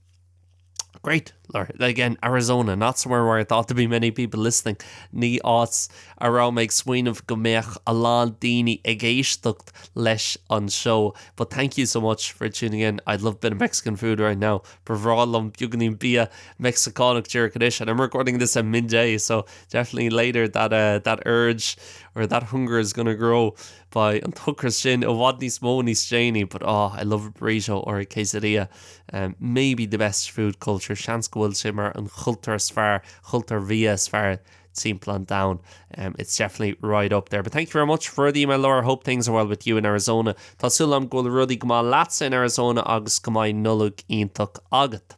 Great, Laura. Again, Arizona, not somewhere where I thought there'd be many people listening. Ní áit a raibh mé ag smaoineamh go mbeadh a lán daoine ag éisteacht leis an seó. But thank you so much for tuning in. I'd love a bit of Mexican food right now. Ba bhreá liom beagáinín bia Meicsiceánach díreach anois, and I'm recording this at midday, so definitely later that uh, that urge or that hunger is gonna grow. Beidh an t-ocras sin i bhfad níos mó níos déanaí, but oh, I love a burrito or a quesadilla. Um, maybe the best food culture, seans go bhfuil sé mar an chultúr is fearr, chultúr bhia is fearr timpeall an domhain. Um, it's definitely right up there. But thank you very much for the email, Laura. Hope things are well with you in Arizona. Tá súil agam go bhfuil rudaí go maith leatsa in Arizona agus go mbeidh Nollaig iontach agat.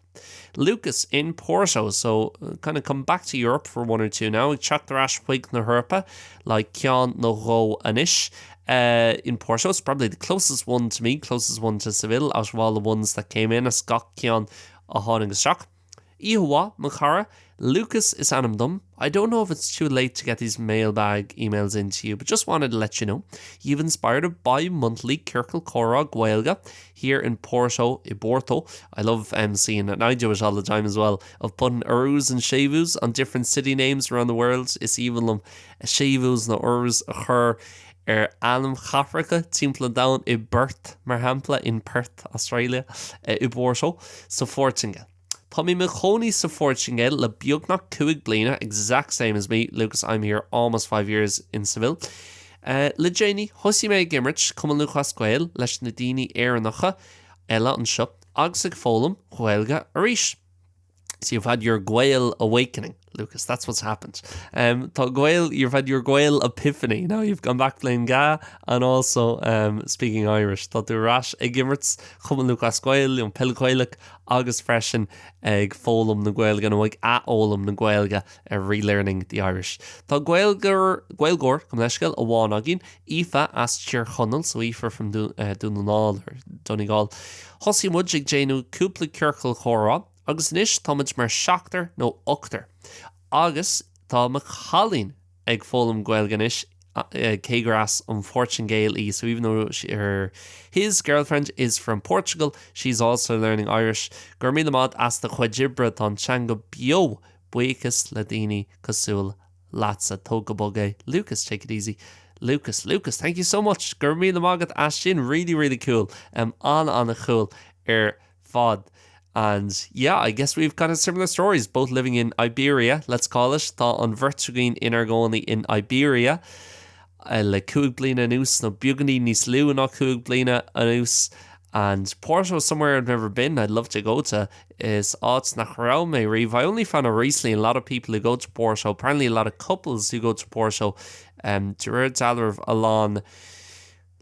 Lucas in Porto, so kind of come back to Europe for one or two now, ag teacht ar ais chuig na hEorpa le ceann nó dhó anois. Uh, in Porto, it's probably the closest one to me, closest one to Seville, out of all the ones that came in, as gach ceann a tháinig isteach. Oíche mhaith, mo chara, Lucas is ainm dom. I don't know if it's too late to get these mailbag emails into you, but just wanted to let you know you've inspired a bi-monthly Ciorcal Comhrá Gaeilge here in Porto i bPorto. I love um, seeing and I do it all the time as well of putting urús and séimhiús on different city names around the world. Is aoibhinn liom séimhiús nó urús a chur ar ainmchathracha timpeall an domhain i bPerth mar shampla in Perth, Australia, i bPorto sa Phortaingéil. Tá mé i mo chónaí sa Phortaingéil le beagnach 5 bliana, exact same as me, Lucas, I'm here almost 5 years in Seville. Le déanaí, thosaigh mé ag imirt Cumann Lúthchleas Gael leis na daoine Éireannacha eile anseo agus ag foghlaim Gaeilge arís. So you've had your Gael awakening, Lucas, that's what's happened. Um, tá Gael, you've had your Gael epiphany. Now you've gone back playing GAA and also um, speaking Irish. Tá tú ar ais ag imirt Chumann Lúthchleas Gael, an peil Ghaelach agus freisin ag foghlaim na Gaeilge nó ag athfhoghlaim na Gaeilge, relearning the Irish. Tá Gaeilgeoir, Gaeilgeoir, gabh mo leithscéal, amháin againn, Aoife as Tír Chonaill, so Aoife from Dún na nGall or Donegal. Thosaigh muid ag déanamh cúpla ciorcal comhrá agus anois táimid mar seachtar nó ochtar. Agus tá mo chailín ag foghlaim Gaeilge anois cé gur as an Phortaingéil í, so even though she, her, his girlfriend is from Portugal, she's also learning Irish. Go raibh míle maith as do chuid oibre, tá an teanga beo, buíochas le daoine cosúil leatsa. Tóg go bog é. Lucas, take it easy. Lucas, Lucas, thank you so much. Go raibh míle maith agat as sin, really, really cool. Um, an-an-chool ar fad. And yeah, I guess we've kind of similar stories, both living in Iberia, let's call it. Tá an bheirt againn inár gcónaí in Iberia le 5 bliana anuas, nó beagáinín níos lú ná 5 bliana anuas. And Porto is somewhere I've never been, I'd love to go to. Is áit nach raibh mé riamh. I only found out recently a lot of people who go to Porto, apparently a lot of couples who go to Porto, um, de réir dealraimh a lán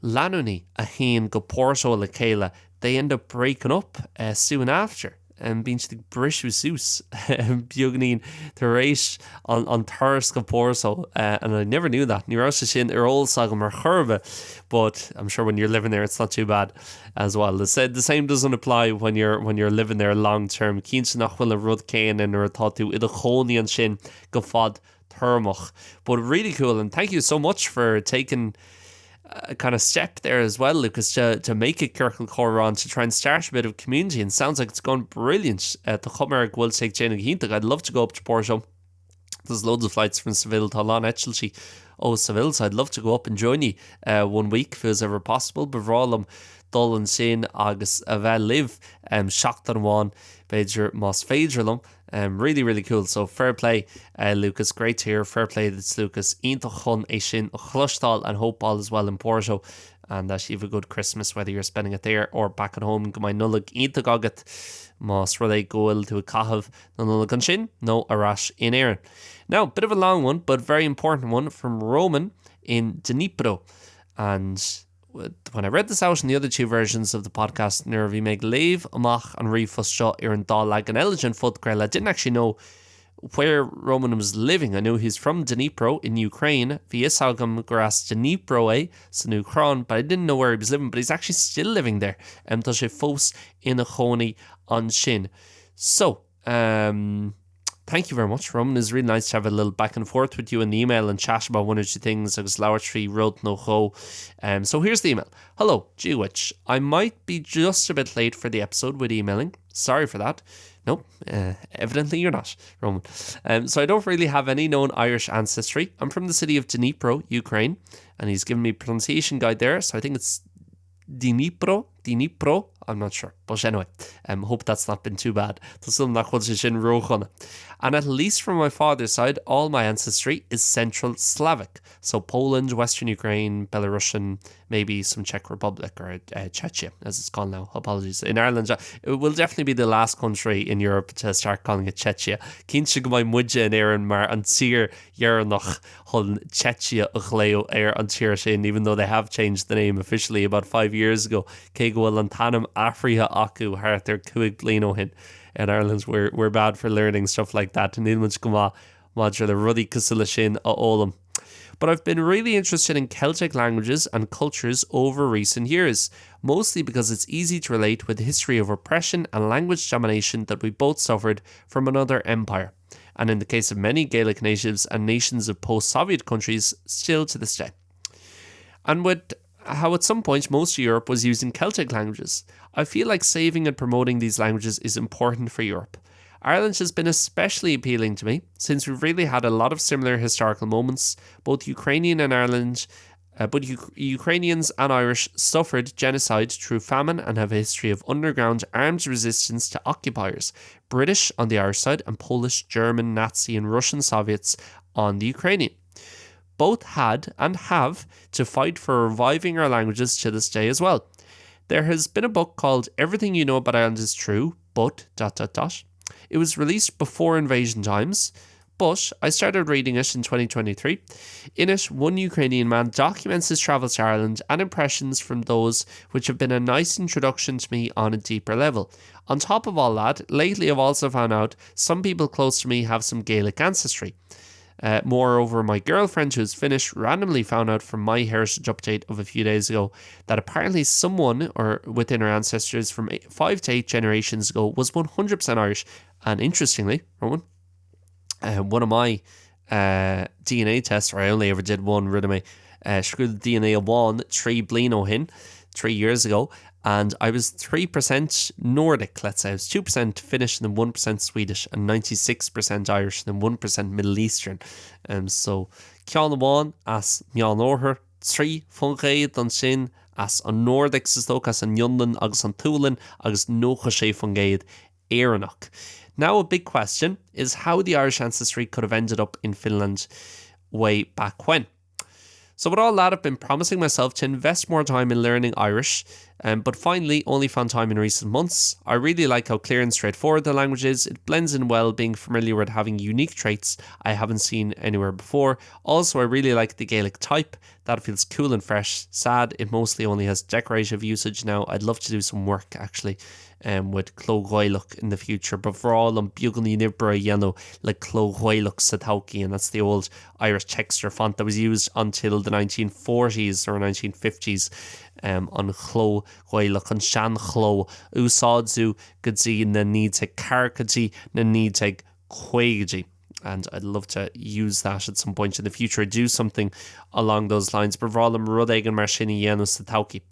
lánúiní a théann go Porto le chéile, they end up breaking up soon after, bíonn siad ag briseadh suas beagáinín tar éis an turas go Porto and I never knew that, ní raibh sé sin ar eolas agam ar chor ar bith but I'm sure when you're living there it's not too bad as well. The same doesn't apply when you're when you're living there long term, cinnte nach bhfuil an rud céanna nuair atá tú i do chónaí ansin go fadtéarmach. But really cool and thank you so much for taking a kind of step there as well, Lucas, to, to make it Ciorcal Comhrá to try and start a bit of community and sounds like it's gone brilliant. Uh, tá cuma air go bhfuil sé ag déanamh go hiontach. I'd love to go up to Porto. There's loads of flights from Seville tá a lán eitiltí ó Seville, so I'd love to go up and join you uh, one week if it was ever possible. Ba bhreá liom dul ansin agus a bheith libh um, seachtain amháin b'fhéidir más féidir liom. Um, really, really cool. So fair play, uh, Lucas. Great to hear. Fair play duit Lucas. Iontach chun é sin a chloisteáil and hope all is well in Porto and that you have a good Christmas whether you're spending it there or back at home. Go mbeidh Nollaig iontach agat más rud é go bhfuil tú ag caitheamh na Nollag ansin nó ar ais in Éirinn. Now, bit of a long one, but very important one from Roman in Dnipro. And when I read this out in the other two versions of the podcast nuair a bhí mé ag léamh amach an ríomhphost seo ar an dá leagan eile den phodchraoladh, I didn't actually know. where Roman was living. I knew he's from Dnipro in Ukraine. Bhí fhios agam gur as Dnipro é san Úcráin, but I didn't know where he was living, but he's actually still living there. Um, tá sé fós ina chónaí ansin. So, um, Thank you very much, Roman. It's really nice to have a little back and forth with you in the email and chat about one or two things agus labhairt faoi rud nó dhó. Um, so here's the email. Hello, Gwitch. I might be just a bit late for the episode with emailing. Sorry for that. Nope, uh, evidently you're not, Roman. Um, so I don't really have any known Irish ancestry. I'm from the city of Dnipro, Ukraine, and he's given me pronunciation guide there, so I think it's Dnipro, Dnipro, I'm not sure. But anyway, um, hope that's not been too bad. Tá súil nach bhfuil sé sin ródhona. And at least from my father's side, all my ancestry is Central Slavic. So Poland, Western Ukraine, Belarusian, maybe some Czech Republic or uh, Chechia, as it's called now. Apologies. In Ireland, uh, it will definitely be the last country in Europe to start calling it Chechia. Cinnte go mbeidh muide in Éirinn mar an tír dheireanach chun Chechia a ghlaoch ar an tír sin, even though they have changed the name officially about 5 years ago, cé go bhfuil an t-ainm athraithe acu thart ar 5 bliain ó shin. In Ireland we're, we're bad for learning stuff like that, níl muid go maith maidir le rudaí cosúil le sin a fhoghlaim. But I've been really interested in Celtic languages and cultures over recent years, mostly because it's easy to relate with the history of oppression and language domination that we both suffered from another empire and in the case of many Gaelic natives and nations of post-Soviet countries still to this day. And with how at some point most of Europe was using Celtic languages, I feel like saving and promoting these languages is important for Europe. Ireland has been especially appealing to me since we've really had a lot of similar historical moments, both Ukrainian and Ireland Uh, but U Ukrainians and Irish suffered genocide through famine and have a history of underground armed resistance to occupiers, British on the Irish side and Polish, German, Nazi and Russian Soviets on the Ukrainian. Both had and have to fight for reviving our languages to this day as well. There has been a book called Everything You Know About Ireland is True, but dot dot dot. It was released before invasion times, but I started reading it in 2023. In it, one Ukrainian man documents his travels to Ireland and impressions from those which have been a nice introduction to me on a deeper level. On top of all that, lately I've also found out some people close to me have some Gaelic ancestry. Uh, moreover, my girlfriend who is Finnish randomly found out from my heritage update of a few days ago that apparently someone or within her ancestors from eight, 5 to 8 generations ago was 100% Irish and interestingly, Roman, uh, one of my uh, DNA tests, or I only ever did one rinne mé uh, scrúdú DNA amháin 3 bliain ó shin, 3 years ago, and I was 3% Nordic, let's say. I was 2% Finnish and then 1% Swedish and 96% Irish and then 1% Middle Eastern. Um, so ceann amháin as Meánoirthear, 3% ansin as an Nordics is dócha as an Fhionlainn agus an tSualainn agus 96% Éireannach. Now a big question is how the Irish ancestry could have ended up in Finland way back when. So with all that, I've been promising myself to invest more time in learning Irish, um, but finally only found time in recent months. I really like how clear and straightforward the language is. It blends in well, being familiar with having unique traits I haven't seen anywhere before. Also, I really like the Gaelic type. That feels cool and fresh. Sad, it mostly only has decorative usage now. I'd love to do some work actually um, with Cló Gaelach in the future, Ba bhreá liom beagáinín oibre a dhéanamh le Cló Gaelach sa todhchaí, and that's the old Irish texture font that was used until the 1940s or 1950s um, an cló Gaelach an seanchló a úsáideadh go dtí na 1940idí na 1950idí. And I'd love to use that at some point in the future, do something along those lines. Ba bhreá liom rud éigin mar sin a dhéanamh sa todhchaí.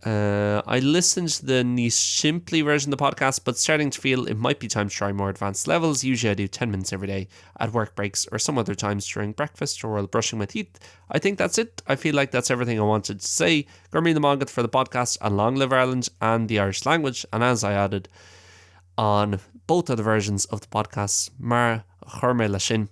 Uh, I listened to the níos simplí version of the podcast, but starting to feel it might be time to try more advanced levels. Usually I do 10 minutes every day at work breaks or some other times during breakfast or while brushing my teeth. I think that's it. I feel like that's everything I wanted to say. Go raibh míle maith agat for the podcast and long live Ireland and the Irish language. And as I added on both other versions of the podcast, mar a chuir mé leis sin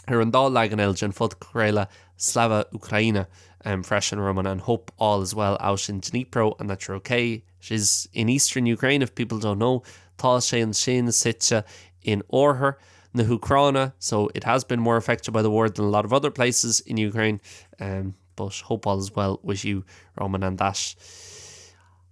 ar an dá leagan eile den phodchraoladh Slava Ukraini um, freisin Roman and hope all is well out in Dnipro and that you're okay. She's in eastern Ukraine if people don't know. Tá sé ansin suite in oirthear na hÚcráine, so it has been more affected by the war than a lot of other places in Ukraine. Um, but hope all is well with you, Roman, and that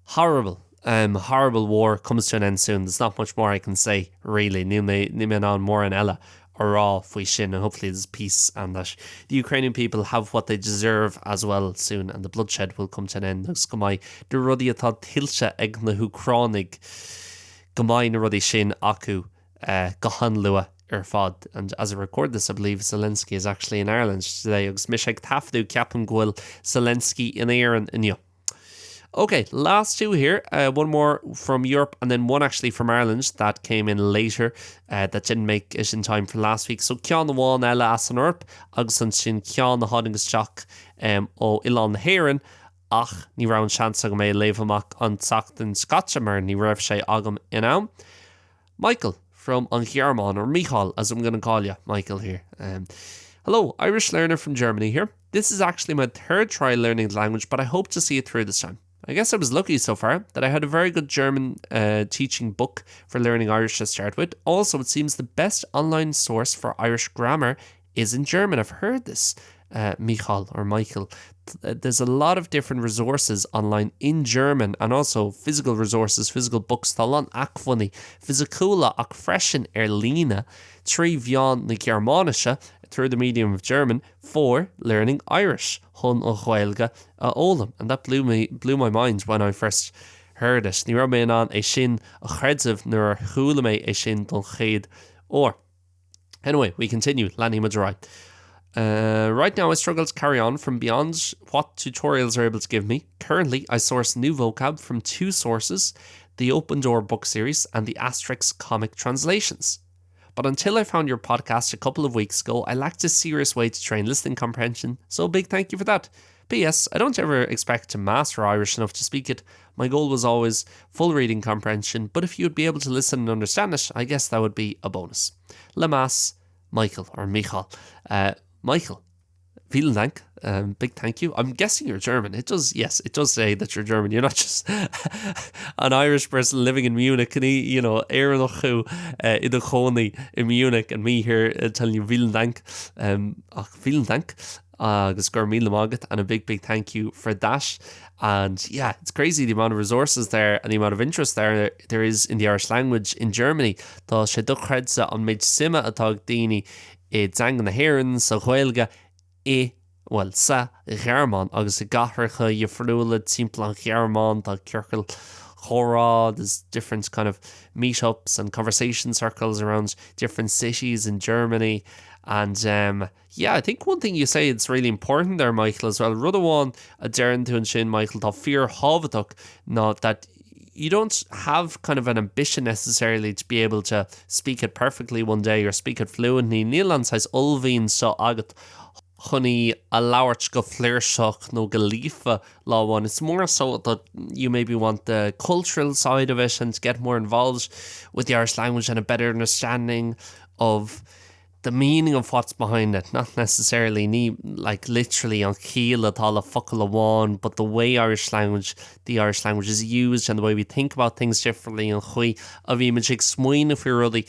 horrible um, horrible war comes to an end soon. There's not much more I can say really. Níl mé níl mé in ann mórán eile a rá faoi sin and hopefully there's peace and that the Ukrainian people have what they deserve as well soon and the bloodshed will come to an end agus go mbeidh na rudaí atá tuillte ag na hÚcránaigh go mbeidh na rudaí sin acu uh, go han-luath ar fad. And as I record this I believe Zelensky is actually in Ireland today agus mise ag taifeadadh ceapaim go bhfuil Zelensky in Éirinn inniu. Okay, last two here. Uh, one more from Europe and then one actually from Ireland that came in later uh, that didn't make it in time for last week. So ceann amháin eile as an Eoraip agus ansin ceann a tháinig isteach um, ó Oileán na hÉireann ach ní raibh an seans agam é a léamh amach an tseachtain seo caite mar ní raibh sé agam in am. Michael from an Ghearmáin or Michal as I'm gonna call you Michael here. Um, hello, Irish learner from Germany here. This is actually my third try learning the language, but I hope to see it through this time. I guess I was lucky so far that I had a very good German uh, teaching book for learning Irish to start with. Also, it seems the best online source for Irish grammar is in German. I've heard this uh, Michal or Michael. Uh, there's a lot of different resources online in German and also physical resources, physical books Tá a lán acmhainní fisiciúla ach freisin ar líne trí mheán na Gearmáinise through the medium of German for learning Irish chun an Ghaeilge a fhoghlaim and that blew me blew my mind when I first heard it. Ní raibh mé in ann é sin a chreideamh nuair a chuala mé é sin don chéad uair. Anyway, we continue leanfaimid ar aghaidh. Uh, right now I struggle to carry on from beyond what tutorials are able to give me. Currently, I source new vocab from two sources, the Open Door book series and the Asterix comic translations. But until I found your podcast a couple of weeks ago, I lacked a serious way to train listening comprehension, so a big thank you for that. P.S. I don't ever expect to master Irish enough to speak it. My goal was always full reading comprehension, but if you'd be able to listen and understand it, I guess that would be a bonus. Le meas, Michael or Michal. Uh, Michael, vielen Dank. Um, big thank you. I'm guessing you're German. It does yes, it does say that you're German. You're not just an Irish person living in Munich and he, you know, Éireannach thú uh, i do chónaí i Munich and me here uh, telling you vielen Dank. Um, ach vielen Dank. agus go raibh míle maith agat and a big big thank you for that and yeah it's crazy the amount of resources there and the amount of interest there there is in the Irish language in Germany Tá sé dochreidte an méid suime atá ag daoine i dteanga na hÉireann sa Ghaeilge i bhuel sa Ghearmáin agus i gcathracha difriúla timpeall an Ghearmáin tá ciorcail chomhrá there's different kind of meetups and conversation circles around different cities in Germany and um, Yeah, I think one thing you say it's really important there, Michael, as well. Rud amháin a deireann tú ansin, Michael, tá fíorthábhachtach ná that you don't have kind of an ambition necessarily to be able to speak it perfectly one day or speak it fluently. Níl an saghas uaillmhian seo agat chun í a labhairt go flúirseach nó go líofa lá amháin. It's more so that you maybe want the cultural side of it and to get more involved with the Irish language and a better understanding of the meaning of what's behind it, not necessarily ní like literally an chiall atá le focal amháin, but the way Irish language, the Irish language is used and the way we think about things differently an chaoi a bhímid ag smaoineamh faoi rudaí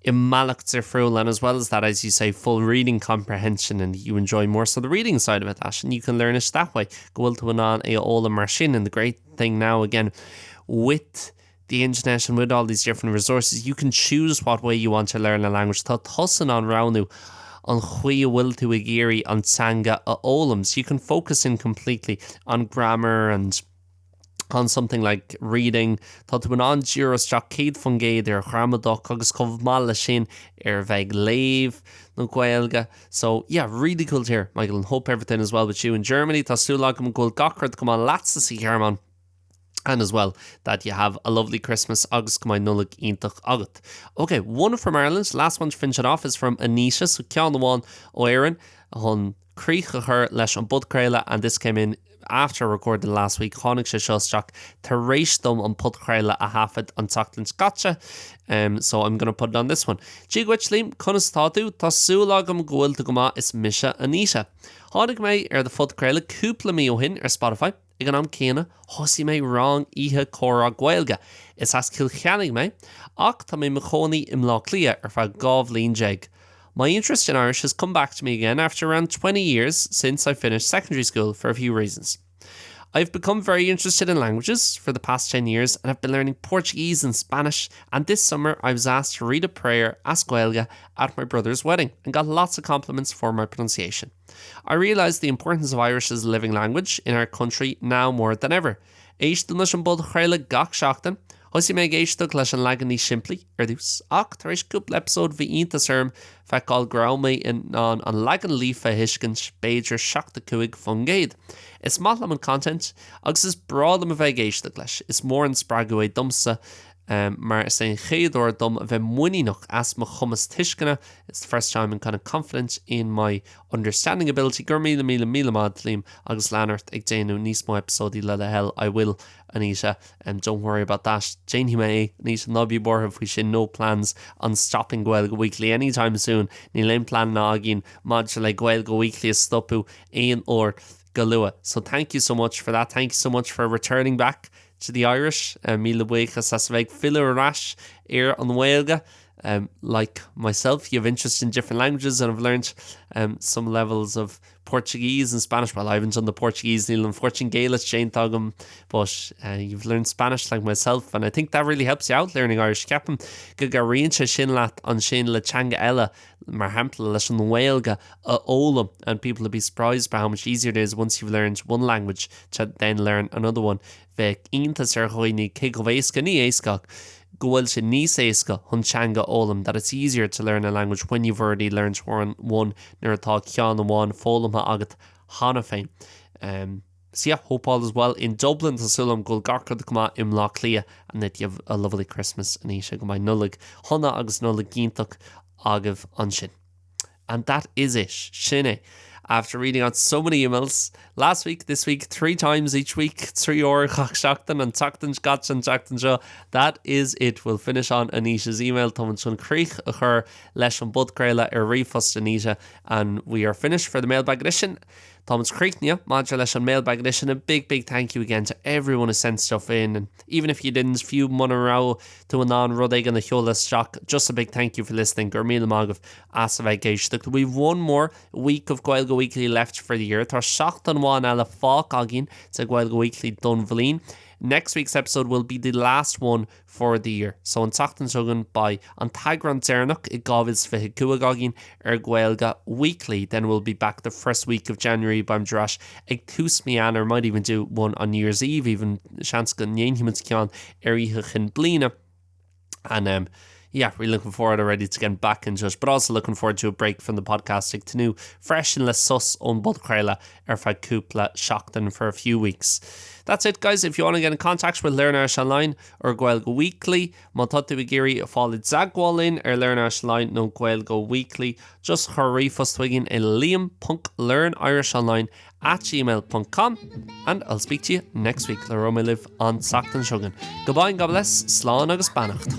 i mbealach difriúil and as well as that as you say full reading comprehension and you enjoy more so the reading side of it that and you can learn it that way go bhfuil tú in ann é a fhoghlaim mar sin and the great thing now again with the internet and with all these different resources, you can choose what way you want to learn a language. Tá tusa in ann roghnú an chaoi a bhfuil tú ag iarraidh an teanga a fhoghlaim. So you can focus in completely on grammar and on something like reading. Tá tú in ann díriú isteach 100% ar ghramadach agus chomh maith leis sin ar bheith ag léamh na Gaeilge. So yeah, really cool to hear, Michael, and hope everything is well with you in Germany. Tá súil agam go bhfuil gach rud go maith leatsa sa Ghearmáin. and as well that you have a lovely Christmas agus go mbeidh Nollaig iontach agat. Ok, one from Ireland, last one to finish it off is from Anita, so ceann amháin ó Éirinn chun críoch a chur leis an bpodchraoladh and this came in after recording last week, tháinig sé seo isteach tar éis dom an podchraoladh a thaifead an tseachtain seo caite, um, so I'm gonna put it on this one. Dia dhuit Liam, conas tá tú? Tá súil agam go bhfuil tú go maith, is mise Anita. Tháinig mé ar do phodchraoladh cúpla mí ó shin ar Spotify. Ag an am céanna, thosaigh mé rang oíche comhrá Gaeilge. Is as Cill Chainnigh mé, ach tá mé i mo chónaí i mBleá Cliath ar feadh 12 bhliain. My interest in Irish has come back to me again after around 20 years since I finished secondary school for a few reasons. I've become very interested in languages for the past 10 years and have been learning Portuguese and Spanish and this summer I was asked to read a prayer as Gaeilge at my brother's wedding and got lots of compliments for my pronunciation. I realized the importance of Irish as a living language in our country now more than ever. Éistim leis an bpodchraoladh gach seachtain. Thosaigh mé ag éisteacht leis an leagan níos simplí ar dtús, ach tar éis cúpla eipeasóid bhí iontas orm feiceáil go raibh mé in ann an leagan líofa a thuiscint, b'fhéidir 75%. Is maith liom an content agus is breá liom a bheith ag éisteacht leis. Is mór an spreagadh é domsa mar is é an chéad uair dom a bheith muiníneach as mo chumas tuisceana, it's the first time I'm kind of confident in my understanding ability. Go raibh míle míle míle maith agat Liam agus lean ort ag déanamh níos mó eipeasóidí le do thoil I will Anita um don't worry about that déanfaidh mé é Anita ná bí buartha faoi sin no plans on stopping Gaeilge Weekly anytime soon níl aon pleananna againn maidir le Gaeilge Weekly a stopadh aon uair go luath so thank you so much for that thank you so much for returning back to the Irish um míle buíochas as a bheith ag filleadh ar ais ar an nGaeilge um like myself you have interest in different languages and have learnt um some levels of Portuguese and Spanish well I haven't done the Portuguese níl an Phortaingéilis déanta agam but uh, you've learned Spanish like myself and I think that really helps you out learning Irish ceapaim go gcabhraíonn sé sin leat ansin le teanga eile mar shampla leis an nGaeilge a fhoghlaim and people will be surprised by how much easier it is once you've learned one language to then learn another one. Bheadh iontas ar dhaoine cé chomh éasca, ní éasca ach go bhfuil sé níos éasca chun teanga a fhoghlaim that it's easier to learn a language when you've already learned one nuair atá ceann amháin foghlamtha agat cheana féin. Um, so yeah, hope all is well in Dublin Tá súil agam go bhfuil gach rud go maith i mBleá Cliath and that you have a lovely Christmas Anita go mbeidh Nollaig shona agus Nollaig iontach agaibh ansin. And that is it. Sin é. After reading out so many emails last week, this week, 3 times each week, 3 uair gach seachtain, an tseachtain seo caite, an tseachtain seo, that is it. We'll finish on Anita's email. Táimid chun críoch a chur leis an bpodchraoladh ar ríomhphost Anita and we are finished for the mailbag edition. Táimid críochnaithe maidir leis an mailbag edition. A big, big thank you again to everyone who sent stuff in and even if you didn't, fiú muna raibh tú in ann rud éigin a sheoladh isteach, just a big thank you for listening. Go raibh míle maith agaibh as a bheith ag éisteacht. We've one more week of Gaeilge Weekly left for the year. Tá seachtain amháin eile fágtha againn de Gaeilge Weekly don bhliain. Next week's episode will be the last one for the year. So an tseachtain seo chugainn beidh an t-eagrán deireanach i 2025 againn ar Gaeilge Weekly. Then we'll be back the first week of January beimid ar ais ag tús mí Eanáir, might even do one on New Year's Eve even, seans go ndéanfaimid ceann ar Oíche Chinn Bliana. And um, yeah, really looking forward already to getting back in touch, but also looking forward to a break from the podcast ag tnúth freisin le sos ón bpodchraoladh ar feadh cúpla seachtain for a few weeks. That's it guys, if you want to get in contact with Learn Irish Online or Gaeilge Weekly, má tá tú ag iarraidh fáil i dteagmháil linn ar Learn Irish Online nó Gaeilge Weekly, just cuir ríomhphost chugainn i liam.learnirishonline at gmail ponc com and I'll speak to you next week. Labhróidh mé libh an tseachtain seo chugainn. Goodbye and God bless, slán agus beannacht.